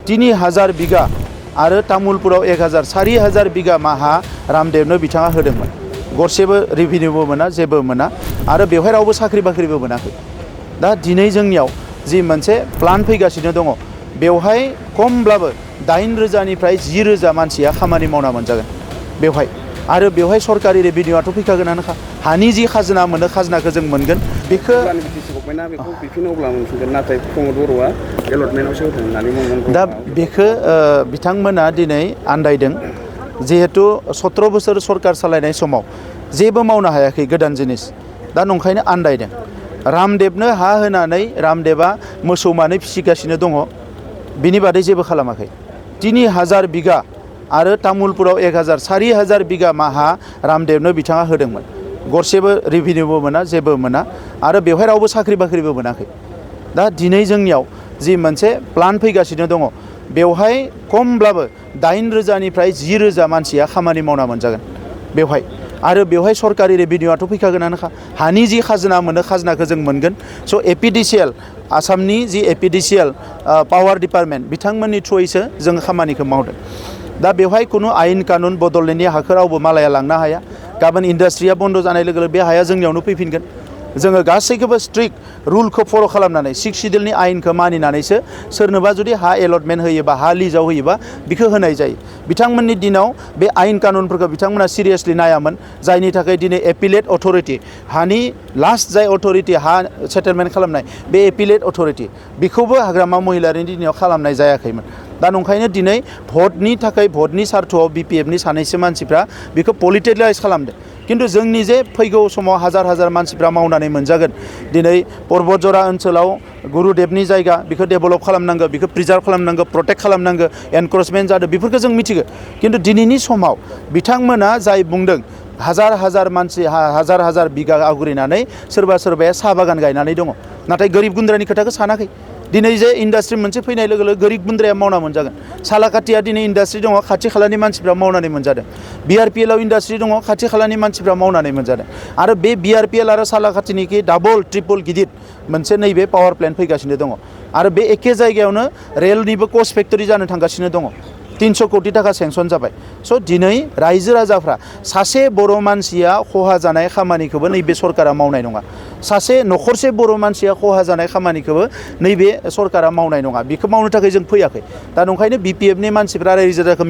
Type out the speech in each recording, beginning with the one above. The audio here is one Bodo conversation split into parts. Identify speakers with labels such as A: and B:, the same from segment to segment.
A: 3000 बिगा आरो तामुलपुराव 1000 4000 बिगा हा रामदेवनो बिथाङा होदोंमोन गरसेबो रेभिनिउबो मोना जेबो मोना आरो बेवहाय रावबो साख्रि बाख्रिबो मोनाखै दा दिनै जोंनियाव जि मोनसे प्लान फैगासिनो दङ बेवहाय खमब्लाबो 8,000 निफ्राय 10,000 मानसिया खामानि मावना मोनजागोन बेवहाय आरो बेवहाय सरकारि रेभिनिउआथ' फैखागोनानोखा हानि जि खाजोना मोनो खाजोनाखौ जों मोनगोन बेखौ दा बेखौ बिथांमोना दिनै आन्दायदों जिहेतु 17 बोसोर सरकार सालायनाय समाव जेबो मावनो हायाखै गोदान जिनिस दा नंखायनो आन्दायदों रामदेवनो हा होनानै रामदेवा मोसौ मानै फिसिगासिनो दङ बिनि बादै जेबो खालामाखै 3000 बिगा आरो तामुलपुराव 1000 4000 बिगा हा रामदेवनो बिथाङा होदोंमोन गरसेबो रेभिनिउबो मोना जेबो मोना आरो बेवहाय रावबो साख्रि बाख्रिबो मोनाखै दा दिनै जोंनियाव जि मोनसे प्लान फैगासिनो दङ बेवहाय खमब्लाबो 8,000 निफ्राय 10,000 मानसिया खामानि मावना मोनजागोन बेवहाय आरो बेवहाय सरकारि रेभिनिउआथ' फैखागोनानोखा हानि जि खाजोना मोनो खाजोनाखौ जों मोनगोन स' एपिडिसिएल आसामनि जि एपिडिसिएल पावार डिपार्टमेन्ट बिथांमोननि थ्रुयैसो जों खामानिखौ मावदों दा बेवहाय खुनु आयेन कानुन बदलनायनि हाखौ रावबो मालाया लांनो हाया गाबोन इन्डास्ट्रिया बन्द जानाय लोगो लोगो बे हाया जोंनियावनो फैफिनगोन जोङो गासैखौबो स्ट्रिक्ट रुलखौ फल' खालामनानै 6 शिड्युलनि आयेनखौ मानिनानैसो सोरनोबा जुदि हा एलटमेन्ट होयोबा हा लिजाव होयोबा बेखौ होनाय जायो बिथांमोननि दिनाव बे आयेन कानुनफोरखौ बिथांमोना सिरियासलि नायामोन जायनि थाखाय दिनै एपिलेट अथरिटि हानि लास्ट जाय अथरिटि हा सेटेलमेन्ट खालामनाय बे एपिलेट अथरिटि बेखौबो हाग्रामा महिलारिनि दिनाव खालामनाय जायाखैमोन दा नंखायनो दिनै भटनि थाखाय भटनि सार्थआव बिपिएफनि सानैसो मानसिफ्रा बेखौ पलिटिलाइज खालामदों किन्तु जोंनि जे फैगौ समाव हाजार हाजार मानसिफ्रा मावनानै मोनजागोन दिनै बर'जरा ओनसोलाव गुरुदेवनि जायगा बेखौ डेभेलप खालामनांगौ बेखौ प्रिजार्भ खालामनांगौ प्रटेक्ट खालामनांगौ एनक्रोचमेन्ट जादों बेफोरखौ जों मिथिगौ किन्तु दिनैनि समाव बिथांमोना जाय बुंदों हाजार हाजार मानसि हाजार हाजार बिगा आवग्रिनानै सोरबा सोरबाया साहा बागान गायनानै दङ नाथाय गोरिब गुन्द्रानि खोथाखौ सानाखै दिनै जे इन्डास्ट्रि मोनसे फैनाय लोगो लोगो गोरिब गुन्द्राया मावना मोनजागोन सालाकाटिया दिनै इन्डास्ट्रि दङ खाथि खालानि मानसिफ्रा मावनानै मोनजादों बिआरपिएलआव इन्डास्ट्रि दङ खाथि खालानि मानसिफ्रा मावनानै मोनजादों आरो बे बिआरपिएल आरो सालाकाटिनिखि डाबल ट्रिपल गिदिर मोनसे नैबे पावार प्लेन्ट फैगासिनो दङ आरो बे एखे जायगायावनो रेलनिबो कच फेक्टरि जानो थांगासिनो दङ 300 कोटी टाका सेंसन जाबाय स' दिनै रायजो राजाफ्रा सासे बर' मानसिया खहा जानाय खामानिखौबो नैबे सरकारा मावनाय नङा सासे नखरसे बर' मानसिया खहा जानाय खामानिखौबो नैबे सरकारा मावनाय नङा बेखौ मावनो थाखाय जों फैयाखै दा नंखायनो बिपिएफनि मानसिफ्रा रायजो राजाखौ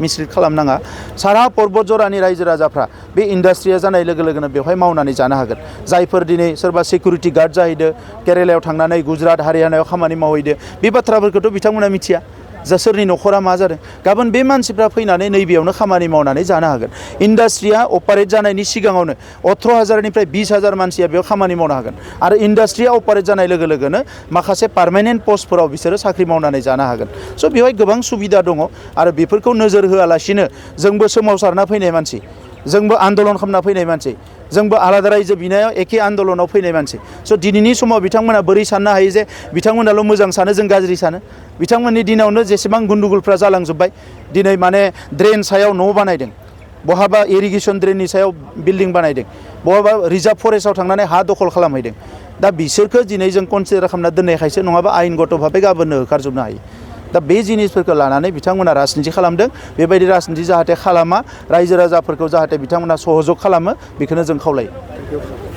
A: मिसलिड खालामनाङा सारा पर्बतजरानि रायजो राजाफ्रा बे इन्डास्ट्रिया जानाय लोगो लोगोनो बेवहाय मावनानै जानो हागोन जायफोर दिनै सोरबा सिकिउरिटि गार्ड जाहैदो केरेलायाव थांनानै गुजरात हारियानायाव खामानि मावहैदो बे बाथ्राफोरखौथ' बिथांमोना मिथिया जा सोरनि नखरा मा जादों गाबोन बे मानसिफ्रा फैनानै नैबेयावनो खामानि मावनानै जानो हागोन इन्डास्ट्रिया अपारेट जानायनि सिगाङावनो 18,000 निफ्राय 20,000 मानसिया बेयाव खामानि मावनो हागोन आरो इन्डास्ट्रिया अपारेट जानाय लोगो लोगोनो माखासे पार्मानेन्ट पस्टफोराव बिसोरो साख्रि मावनानै जानो हागोन स' बेवहाय गोबां सुबिदा दङ आरो बेफोरखौ नोजोर होआलासिनो जोंबो सोमावसारना फैनाय मानसि जोंबो आन्दलन खालामना फैनाय मानसि जोंबो आलादा रायजो बिनायाव एखे आन्दलनाव फैनाय मानसि स' दिनैनि समाव बिथांमोना बोरै साननो हायो जे बिथांमोनाल' मोजां सानो जों गाज्रि सानो बिथांमोननि दिनावनो जेसेबां गुन्दुगुलफ्रा जालांजोब्बाय दिनै माने ड्रेन सायाव न' बानायदों बहाबा इरिगेसन ड्रेननि सायाव बिल्डिं बानायदों बहाबा रिजार्भ फरेस्टआव थांनानै हा दखल खालामहैदों दा बिसोरखौ दिनै जों कनसिडार खालामना दोननायखायसो नङाबा आयेनगत भाबै गाबोननो होखारजोबनो हायो दा बे जिनिसफोरखौ लानानै बिथांमोना राजनिति खालामदों बेबायदि राजनिति जाहाथे खालामा रायजो राजाफोरखौ जाहाथे बिथांमोना सहजग खालामो बेखौनो जों खावलायो